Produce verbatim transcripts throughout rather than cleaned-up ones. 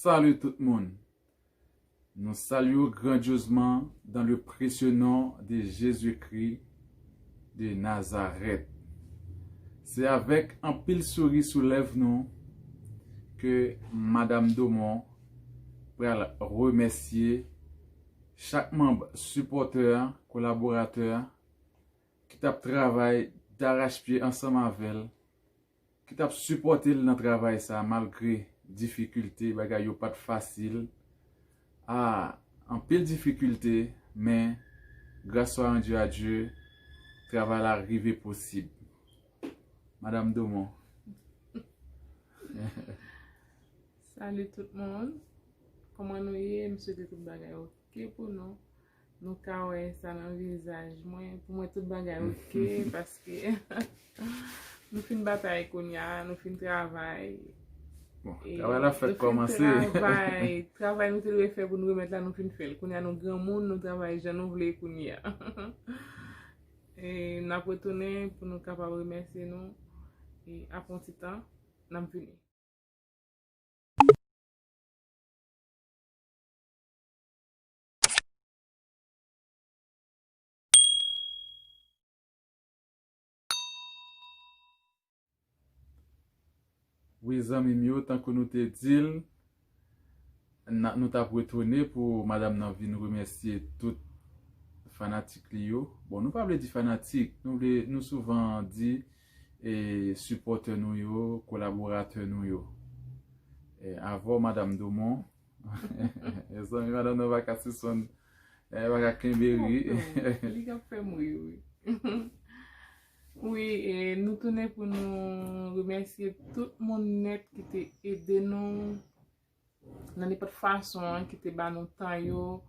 Salut tout moun. Nou salye w grandyozman dans le précieux nom de Jésus-Christ de Nazareth. Se avèk anpil souri sou lèv nou ke Madam Domon pral remèsye chak manm sipòtè, kolaboratè ki t ap travay darachpye ansanm avè l, ki t ap sipòte l nan travay sa a malgre difikilte, bagay yo pa t fasil. A, anpil difikilte, men grâce soit rendue à Dieu, travay la rive posib. Madam Domon. Salut tout moun. Kòman nou ye? M swete tout bagay oke pou nou. Nou ka wè sa nan vizaj mwen. Pou mwen tout bagay oke paske nou fin batay kounye a, nou fin travay. Bon, travay la fèk kòmanse. Travay, travay nou te dwe fè pou nou remèt la, nou fin fè l. Kounye a nou granmoun, nou travay jan nou vle kounye a. E n ap retounen pou nou kapab remèsye nou. E apre yon ti tan, n ap vini. Wi, zanmi m yo, tankou nou te di l, n a, nou t ap retounen pou madanm nan vin remèsye tout fanatik li yo. Bon, nou pa vle di fanatik, nou vle, nou souvan di e sipòtè nou yo, kolaboratè nou yo. E avè w, Madanm Domon. Mezanmi, madanm nan pa ka sispann, e, pa ka kenbe ri. Li k ap fè m ri, wi. Wi, e nou tounen pou nou remèsye tout moun nèt ki te ede nou nan nenpòt fason an, ki te ba nou tan yo.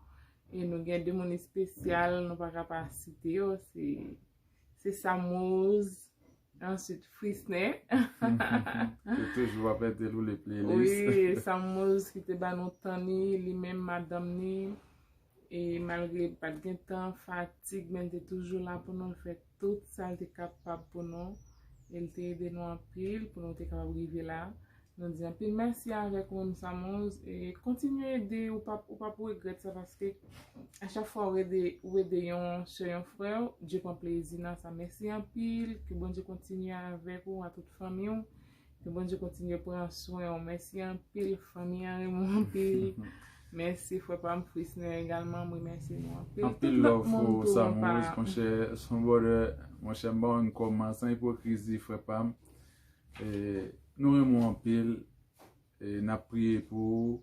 E nou gen de moun espesyal, nou pa ka pa site yo. Se, se Samrose, answit Frisner. Ki toujou ap ede l woule playlist. Wi, Samrose ki te ba nou tan ni, li menm madanm ni. E malgre pa t gen tan, fatig, men l te toujou la pou nou, l fè tout sa l te kapab pou nou. E l te ede nou anpil pou nou te kapab rive la. Nou di anpil mèsi avèk ou menm Samrose. E kontinye ede, ou p ap, ou p ap regrèt sa, paske a chak fwa ou ede, ou ede yon sè, yon frè, Dye pran plezi nan sa. Mèsi anpil, ke Bondye kontinye avèk ou, a tout fanmi w. Ke Bondye kontinye pran swen w. Mèsi anpil, fanmi an renmen w anpil. Mèsi frè pa m Frisner egalman, m remèsye nou anpil. Tout lòt moun tou, monchè, s on brother, monchè, m pa konn kòman, san ipokrizi, frè pa m. E, nou renmen w anpil. E, n ap priye pou ou.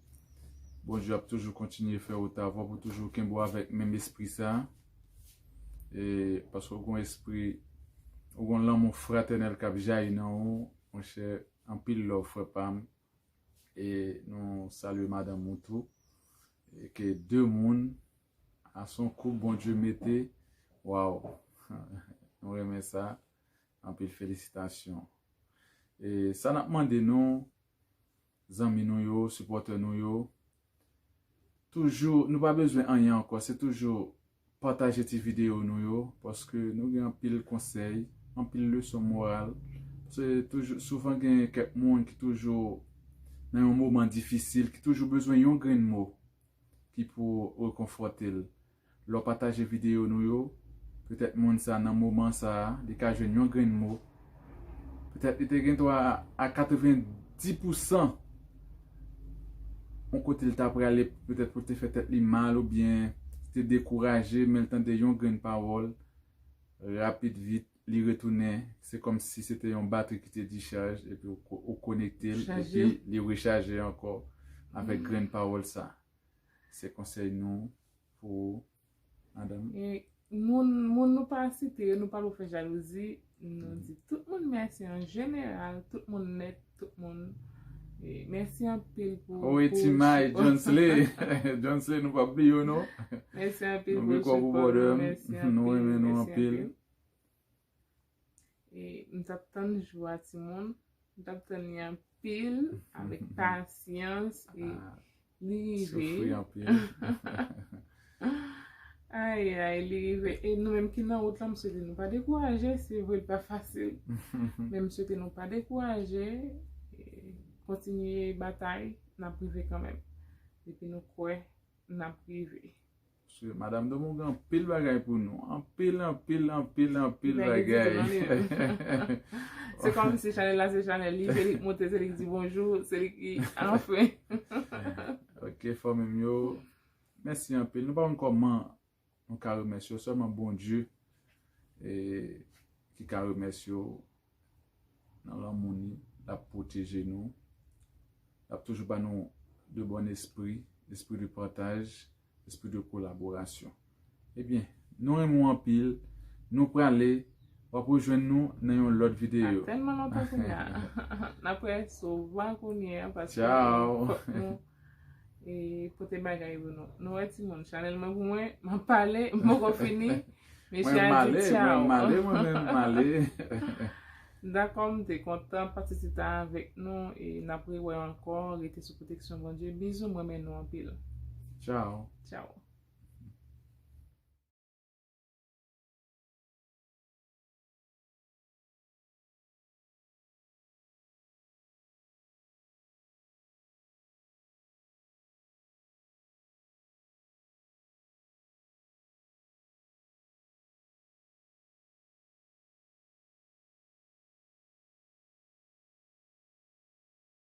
Bondye ap toujou kontinye fè wout avè w, pou toujou kenbe w avèk menm espri sa. E, paske w gon espri, w gon lanmou fratènèl k ap jayi nan ou, monchè, anpil love, frè pa m. E nou salye madanm ou tou. E ke de moun, a s on koup Bondye mete. Waw. Nou renmen sa. Anpil felisitasyon. E sa n ap mande nou, zanmi nou yo, sipòtè nou yo, toujou, nou pa bezwen anyen ankò, se toujou pataje ti videyo nou yo, paske nou gen anpil konsèy, anpil leson moral. Se toujou, souvan gen kèk moun ki toujou nan yon moman difisil, ki toujou bezwen yon grenn mo ki pou rekonfòte l. Lè w pataje videyo nou yo, petèt moun sa nan moman sa a, li ka jwenn yon grenn mo. Petèt li te gen dwa a katrevenndis pousan yon kote l ta prale, petèt pou te fè tèt li mal oubyen te dekouraje, men l tande yon grenn pawòl, rapid vit, li retounen, se kòmsi se te yon batri ki te dichaj, epi ou ko-, ou konekte l, epi li rechaje ankò avèk grenn pawòl sa. Se konsèy nou pou ou, madanm. E moun, moun nou pa site yo, nou pa vle fè jalouzi. Nou di tout moun mèsi an jeneral, tout moun nèt, tout moun. E mèsi anpil pou, wi, pou Timay, sipò. Johnsley. Johnsley, nou p ap bliye w non. Mèsi anpil pou sipò nou, mèsi anpil. Nou renmen nou anpil. E m t ap tann jou a timoun, m t ap tann li anpil, avèk pasyans, e li rive. Soufri anpil. Ay, ay, li rive. E nou menm ki nan wout la, m swete nou pa dekouraje, se vre l pa fasil. Men m swete nou pa dekouraje, e kontinye batay, n ap rive kanmenm. Depi nou kwè, n ap rive. Paske Madam Domo gen anpil bagay pou nou. Anpil, anpil, anpil, anpil Bagay ki bagay. tou nan liv. Se kòm si chanèl la se chanèl li, se li ki monte, se li ki di bonjou, se li ki anfen. Ok, fanmi m yo. Mèsi anpil. Nou pa konn kòman nou ka remèsye w, sèlman Bondye e, ki ka remèsye w nan lanmou ni, l ap pwoteje nou, l ap toujou ba nou de bon espri, espri de pataj, espri de kolaborasyon. Ebyen, nou renmen w anpil, nou prale, w ap rejwenn nou nan yon lòt videyo. Tèlman lontan kounye a. N ap wè sova kounye a paske Ciao. Fòk nou e, pote bagay pou nou. Nou wè timoun, chanèl mwen pou mwen, m ap pale, m poko fini. Mesye Mwen a di male, tchao. Mwen male, mwen menm male. Dakò, m te kontan pase ti tan avèk nou e n ap rewè ankò. Rete sou pwoteksyon Bondye. Bizou, mwen renmen nou anpil. Ciao. Tchao.